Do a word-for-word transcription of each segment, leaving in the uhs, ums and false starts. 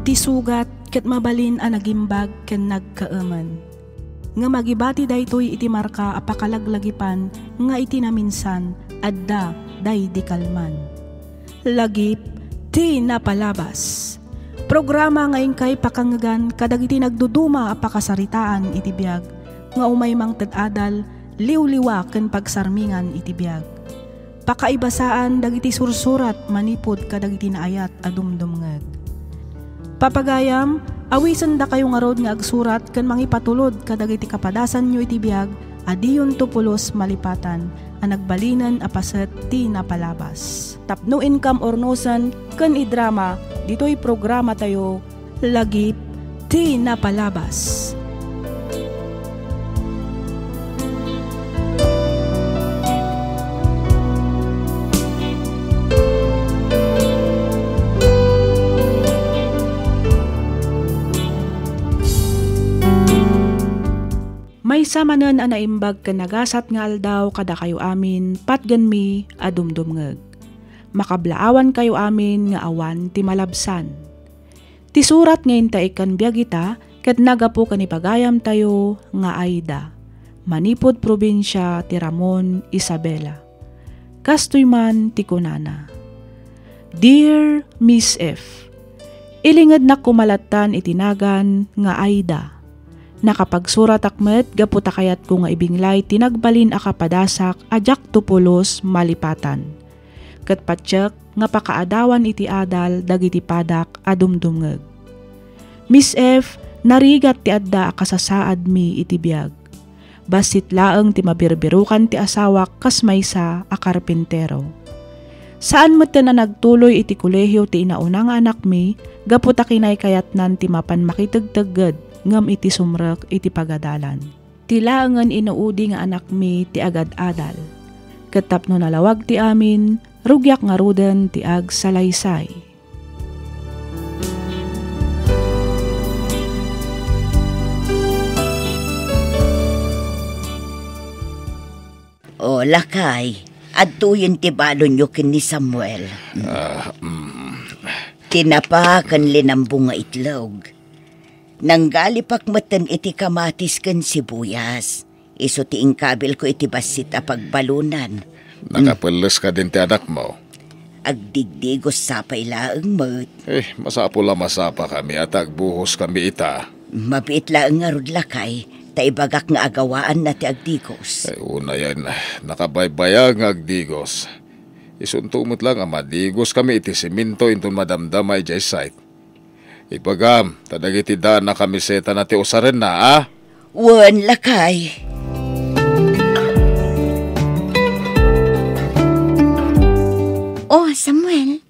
Ti sugat ket mabalin a nagimbag ken nagkaemen. Ngem agibati daytoy iti marka a pakalaglagipan nga iti naminsan, adda daydi kalman. Lagip ti napalabas. Programa nga inkay pakangngegan kadagiti nagduduma a pakasaritaan iti biag nga umay mangted adal, liwliwa ken pagsarmingan iti biag. Pakaibasaan dagiti sursurat manipud kadagiti naayat a dumdumngeg. Papagayam, awisendakayo ngarud nga agsurat ken mangipatulod kadagiti kapadasanyo iti biag a diyonto pulos malipatan a nagbalinen a paset ti napalabas. Tapno inkam urnosen ken idrama ditoy programatayo, Lagip ti Napalabas. Maysa manen a naimbag ken nagasat nga aldaw kadakayo amin, patgenmi a dumdumngeg. Makablaawankayo amin nga awan ti malabsan. Ti surat nga intaekkan biag ita ket naggapu ken ni pagayamtayo nga Aida, manipud probinsia ti Ramon, Isabela. Kastoy man ti kunana, "Dear Miss F, ilingednak koma lattan iti nagan nga Aida. Nakapagsuratak met gapu ta kayatko nga ibinglay ti nagbalin a kapadasak a diakto pulos malipatan. Ket patiek nga pakaadawan iti adal dagiti padak a dumdumngeg. Miss F, narigat ti adda a kasasaadmi iti biag. Bassit laeng ti mabirbirukan ti asawak kas maysa a karpintero. Saan metten a nagtuloy iti kolehio ti inauna nga anakmi gapu ta kinaykayatnan ti mapan makitegtegged ngem iti sumrek iti pagadalan. Ti laengen inuudi nga anakmi ti agad-adal. Ket tapno nalawag ti amin, rugiak ngaruden ti agsalaysay." O, lakay, adtoyen ti balonyo ken ni Samuel. Ah, mm. Tinapa ken linambo nga itlog. Nanggalipak metten iti kamatis ken sibuyas. Isu ti inkabilko iti bassit a pagbalonan. Nakapelles kadin ti anakmo? Agdigdigos sapay laeng met. Eh, masapul a masapakami a ta agbuhoskami ita. Mabiit laeng ngarud, lakay, ta ibagak nga agawaanna ti agdigos. Ay, unayen, nakabaybayag nga agdigos. Isunto met laeng a madigoskami iti semento inton madamdama idiay site. Ibagam, ta dagiti daan a kamisetana ti usarenna, a? Wen, lakay. Oh, Samuel,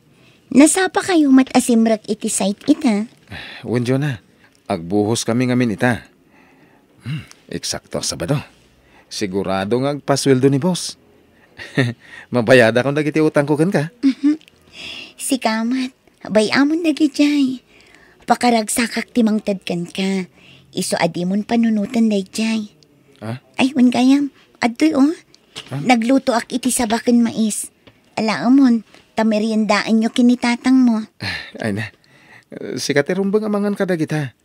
nasapakayo met a simrek iti site ita? Wen, Jonah. Agbuhoskami ngamin ita. Hmm, eksakto a Sabado. Sigurado nga agpasueldo ni boss. Mabayadakon dagiti utangko kenka. Mhm. Sika met, bay-amon dagidiay. Pakaragsakak ti mangted kenka. Isu a dimon panunoten daydiay. Ah? Ay, wen gayam. Adtoy, oh. Ah? Naglutoak iti saba ken mais. Alaemon, ta meriendaenyo ken ni tatangmo. Ay na. Sika ti rumbeng a mangan kadagita.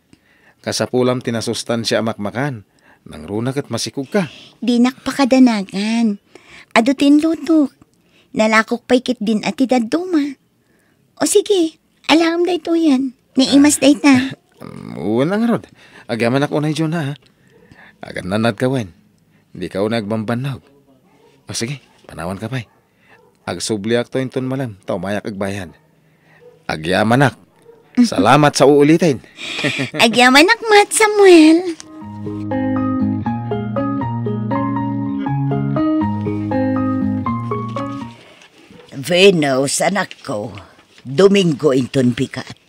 Kasapulam ti nasustansia a makmakan. Nangruna ket masikogka. Dinak pakadanagan. Adu ti inlutok. Nalakok pay ketdin a ti dadduma. O sige, alaem daytoyen. Naimas dayta. Mm, wen ngarud. Agyamanak unay, Jonah, ha? Agannanadka wen. Dika unay agbambannog. O sige, panawanka pay. Agsubliakto inton malem, ta umayak agbayad. Agyamanak. Salamat sa uuliten. Agyamanak met, Samuel. Venus, anakko, Domingo inton bigat.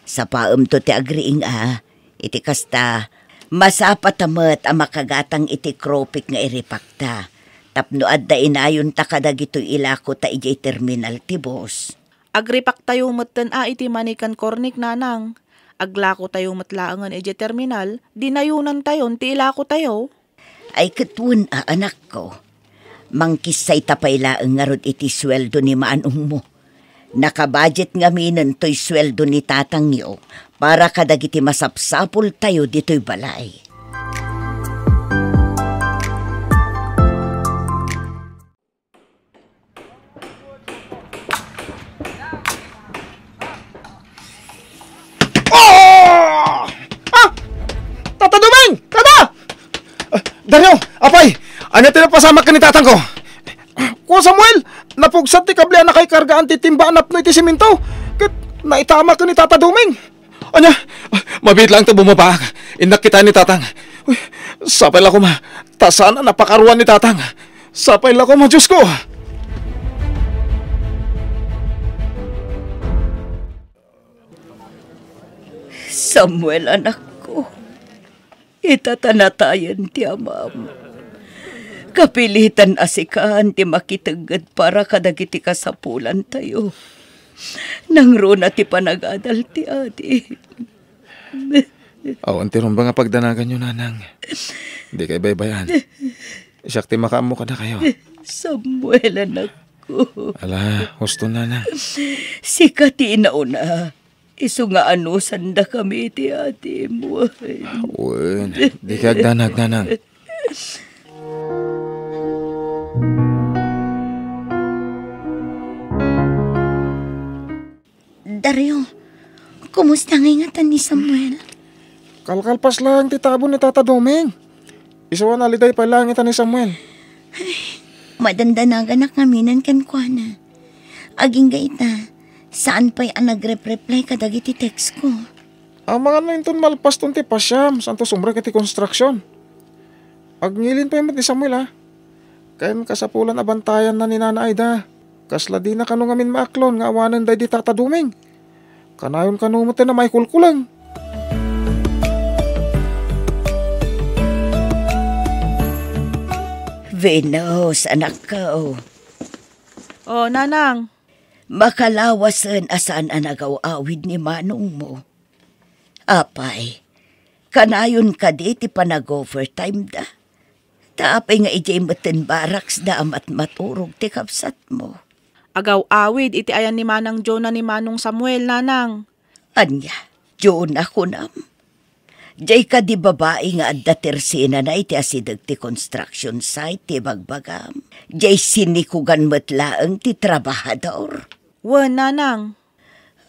Sapaemto ti agriing a, iti kasta, masapata met a makagatang iti kropik nga iripakta, tapno adda inayonta kadagitoy ilakota idiay terminal ti bus. Agripaktayo metten a iti manikan kornik, nanang. Aglakotayo met laengen idiay terminal, dinayonantayon ti ilakotayo. Ay, ket wen a, anakko. Mangkissayta pay laeng ngarud iti sueldo ni manongmo. Nakabudget ngaminen toy sueldo ni tatangyo para kadagiti masapsapultayo ditoy balay. Ah! Ah! Tata Dumeng! Tata! Ah, Dario, apay, ania ti napasamak ken ni tatangko? Kuan Samuel, napugsat ti kable a nakaikargaan ti timba a napno iti semento, ket naitamak ken ni Tata Dumeng. Ania? Ah, mabiit laeng ta bumaba. Innak kitaen ni tatang. Uy, sapay la koma, ta saan a napakaruan ni tatang. Sapay la koma, Diosko! Samuel, anakko, ita ta natayen ti amam. Kapilitan a sikan ti makitegged para kadagiti kasapulantayo. Nangruna ti panagadal ti adi. Awan ti rumbeng a pagdanaganyo, nanang. Dikay baybay-an. Siak ti makaammo kadakayo. Samuel, anakko. Ala, husto, nanang. Sika ti inauna. Isu nga anusandakami iti adim. Wen, dikay agdanag, nanang. Dario, kumusta ngay ngata ni Samuel? Kalkalpas laeng ti tabo ni Tata Doming. Isu a naliday pay laeng ita ni Samuel. Ay, madandanaganak ngaminen kenkuana. Agingga ita, saan pay a nagrep-reply kadagiti text ko. Amangan no inton malpaston ti pasiam, santo sumrek iti konstruksion. Agngilin pay met ni Samuel, a. Ken kasapulan a bantayanna ni Nana Aida. Kasla dina kano ngamin maaklon nga awanen daydi Tata Doming. Kanayon kano met a maikulkuleng. Venus, anakko. O, nanang. Makalawasen a saan a nagaw-awid ni manongmo. Apay, kanayon kadi ti panag-overtime da? Ta apay nga idiay metten barracks da a matmaturog ti kabsatmo? Agaw-awid iti ayan ni Manang Jonah ni Manong Samuel, nanang. Ania, Jonah kunam? Diay kadi babai nga adda tersenana iti asideg ti construction site ti bagbagam? Diay sinikugan met laeng ti trabahador? Wen, nanang.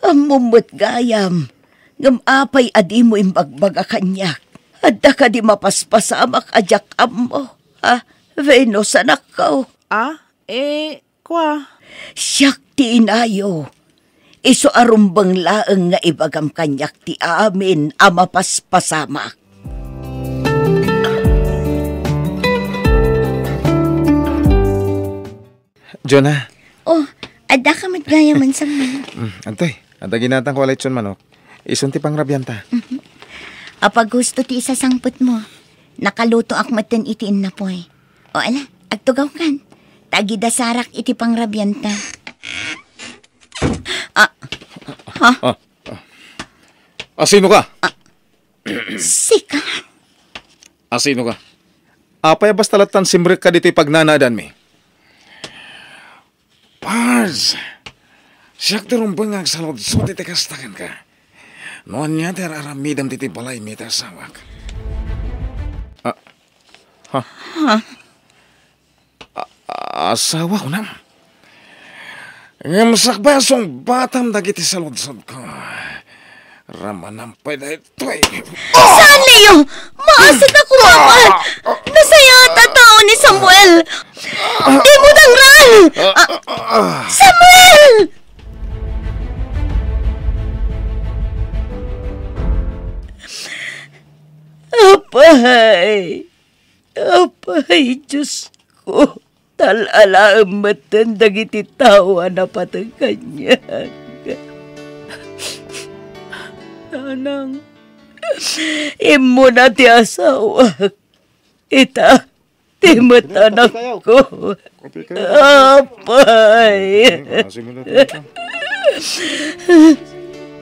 Ammom met gayam, ngem apay a dimo imbagbaga kaniak? Adda kadi mapaspasamak a diak ammo, ha? Venus, anakko. A? E, kua? Siak ti inayo. Isu a rumbeng laeng nga ibagam kaniak ti amin a mapaspasamak. Jonah. O, adda ka met gayam, Samuel. Mm, adtoy, adda ginatangko a lechon manok. Isun ti pangrabianta. Mhm. Apaghusto ti isasangpetmo. Nakalutoak metten iti innapoy. O, ala, agtugawkan. Ta agidasarak iti pangrabianta. A, ha? A, a. Asino ka? A, sika. Asino ka? Apay a basta lattan simrek ka ditoy pagnanadanmi? Pards, siak ti rumbeng nga agsaludsod iti kasta kenka. No ania ti ar-aramidem ditoy balaymi iti asawak? A, ha? Ha? A, asawa, kunam? Ngem sakbay a sungbatam dagiti saludsodko, ramanam pay daytoy. Saan, Leo! Maasik a kumapal! Nasayaat a tao ni Samuel! Dimo dangran! A, Samuel! Apay! Apay, Diosko! Tal-alaem metten dagiti tao a napateg kaniak. Nanang, immuna ti asawak. Ita, ti met anakko. Apay.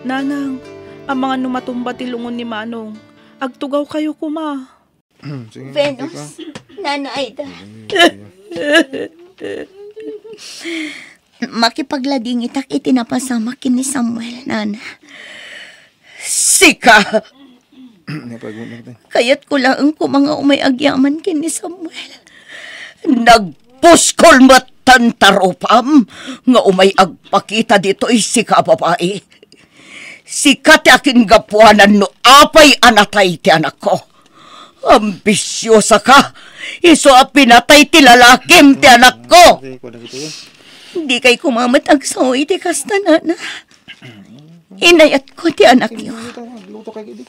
Nanang, amangan no matumba ti lungon ni Manong. Agtugawkayo koma. Sige, Venus, sige. Nana Aida. Sige, sige. Makipagladingitak iti napasamak ken ni Samuel, nana. Sika! Kayatko laeng koma nga umay agyaman ken ni Samuel. Nagpuskol met tan tarupam nga umay agpakita ditoy, sika a babai. Sika ti akingapuanan no apay a natay ti anakko. Ambisiosaka! Isu a pinatay ti lalakim ti anakko! Dikay koma met agsao iti kasta, nana. Inayatko ti anakyo.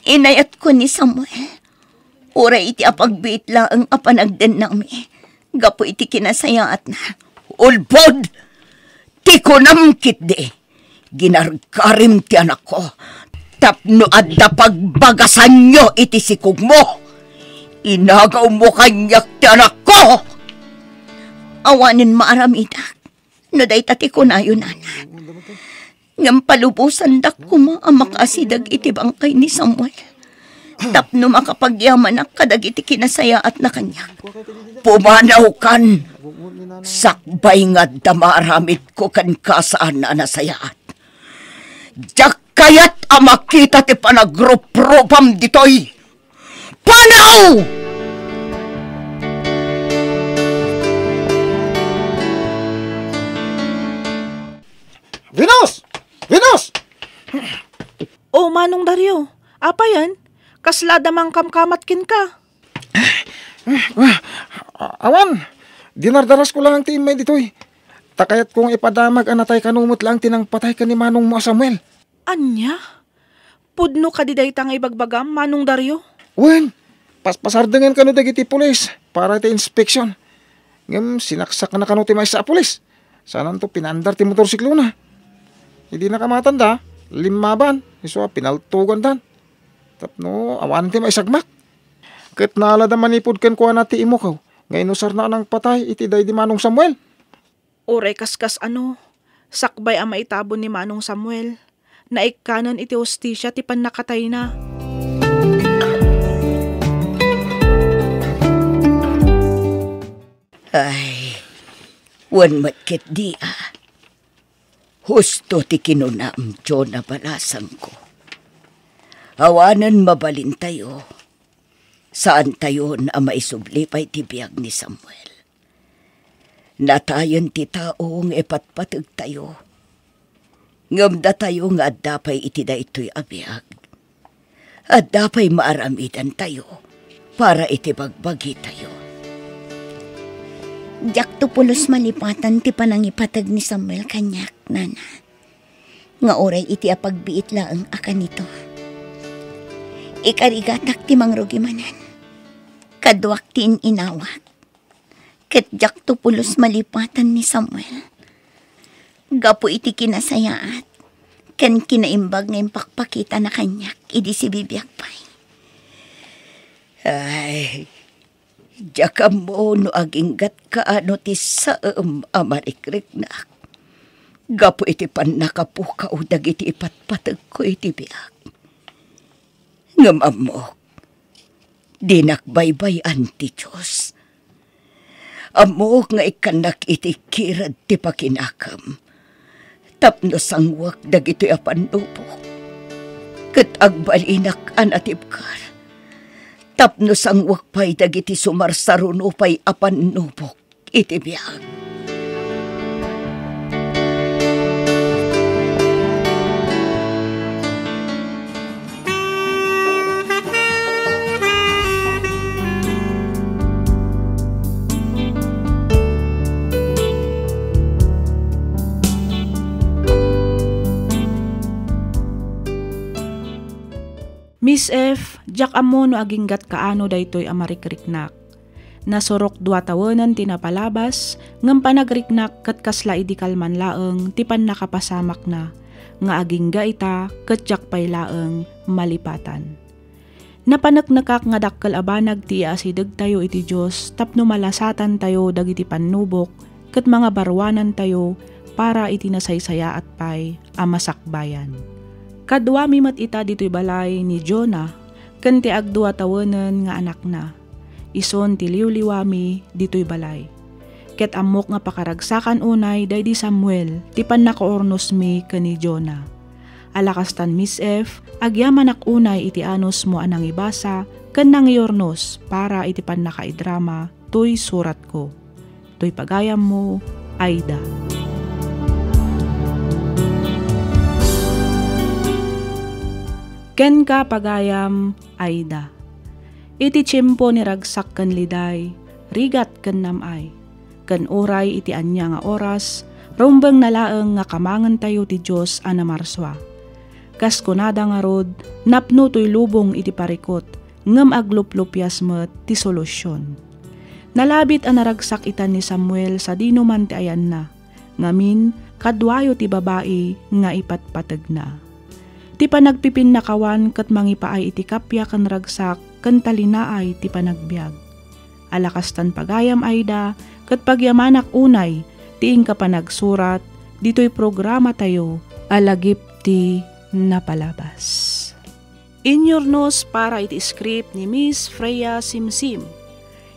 Inayatko ni Samuel. Uray iti apagbiit laeng a panagdennami gapu iti kinasayaatna. Ulbod! Ti kunam ketdi, ginargarim ti anakko tapno adda pagbagasanyo iti sikogmo. Inagawmo kaniak ti anakko! Awanen maaramidak no dayta ti kunayo, nana. Ngem palubosandak koma a makaasideg iti bangkay ni Samuel tapno makapagyamanak kadagiti kinasayaatna kaniak. Pumanawkan! Sakbay nga adda maaramidko kenka a saan a nasayaat. Diak kayat a makita ti panagruprupam ditoy. Panaw! Venus! Venus! O, Manong Dario, apayen? Kasla adda mangkamkamat kenka? Awan, dinardarasko laeng ti immay ditoy. Ta kayatko nga ipadamag a natay kano met laeng ti nangpatay ken ni manongmo a Samuel. Ania? Pudno kadi dayta nga ibagbagam, Manong Dario? Wen, paspasardengen kano dagiti pulis para iti inspeksion. Ngem sinaksakna kano ti maysa a pulis. Sananto pinaandar ti motorsiklona. Idi nakamatanda, limmaban, isu a pinaltogandan. Tapno awan ti maisagmak. Ket naalada manipud kenkuana ti imukaw nga inusarna a nangpatay iti daydi Manong Samuel. Uray kaskas-ano, sakbay a maitabon ni Manong Samuel, naikkanen iti hustisia ti pannakatayna. Ay, wen met ketdi a. Husto ti kinunam, Jonah, balasangko. Awanen mabalintayo. Saantayon a maisubli pay ti biag ni Samuel. Natayen ti tao nga ipatpategtayo. Ngem datayo nga adda pay iti daytoy a biag, adda pay maaramidantayo para iti bagbagitayo. Diakto pulos malipatan ti panangipateg ni Samuel kaniak, nana, nga uray iti apagbiit laeng a kanito. Ikarigatak ti mangrugi manen. Kaduak ti in-inawat. Ket diakto pulos malipatan ni Samuel gapu iti kinasayaat ken kinaimbag nga impakpakitana kaniak idi sibibiag pay. Ay, diak ammo no aginggat kaano ti saem a marikriknak gapu iti pannakapukaw dagiti ipatpategko iti biag. Ngem ammok, dinak baybay-an ti Dios. Ammok nga ikkannak iti kired ti pakinakem tapno sangwek dagitoy a pannubok, ket agbalinak a natibker tapno sangwek pay dagiti sumarsaruno pay a pannubok iti biag. Miss F, diak ammo no aginggat kaano daytoy a marikriknak. Nasurok dua tawenen ti napalabas, ngem panagriknak ket kasla idi kalman laeng ti pannakapasamakna, nga agingga ita ket diak pay laeng malipatan. Napaneknekak nga dakkel a banag ti iaasidegtayo iti Dios tapno malasatantayo dagiti pannubok ket mangabaruanantayo para iti nasaysayaat pay a masakbayan. Kaduami met ita ditoy balay ni Jonah ken ti agdua tawenen nga anakna. Isun ti liwliwami ditoy balay. Ket ammok nga pakaragsakan unay daydi Samuel ti pannakaurnosmi ken ni Jonah. Ala kastan, Miss F, agyamanak unay iti anusmo a nangibasa ken nangiurnos para iti pannakaidrama toy suratko. Toy pagayammo, Aida. Kenka, pagayam, Aida. Iti tiempo ni ragsak ken liday, rigat ken nam-ay, ken uray iti ania nga oras, rumbengna laeng nga kamangentayo ti Dios a namarsua. Kas kunada ngarud, napno toy lubong iti parikut, ngem agluplupias met ti solusion. Nalabit a naragsak itan ni Samuel sadino man ti ayanna. Ngamin, kaduayo ti babai nga ipatpategna. Ti panagpipinnakawan ket mangipaay iti kappia ken ragsak ken talinaay ti panagbiag. Ala kastan, pagayam, Aida, ket pagyamanak unay ti inka panagsurat ditoy programatayo a Lagip ti Napalabas. Inyurnos para iti script ni Miss Freya Simsim.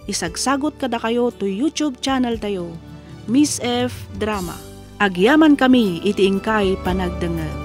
Isagsagot kadakayo toy YouTube channel tayo, Miss F Drama. Agyamankami iti inkay panagdengngeg.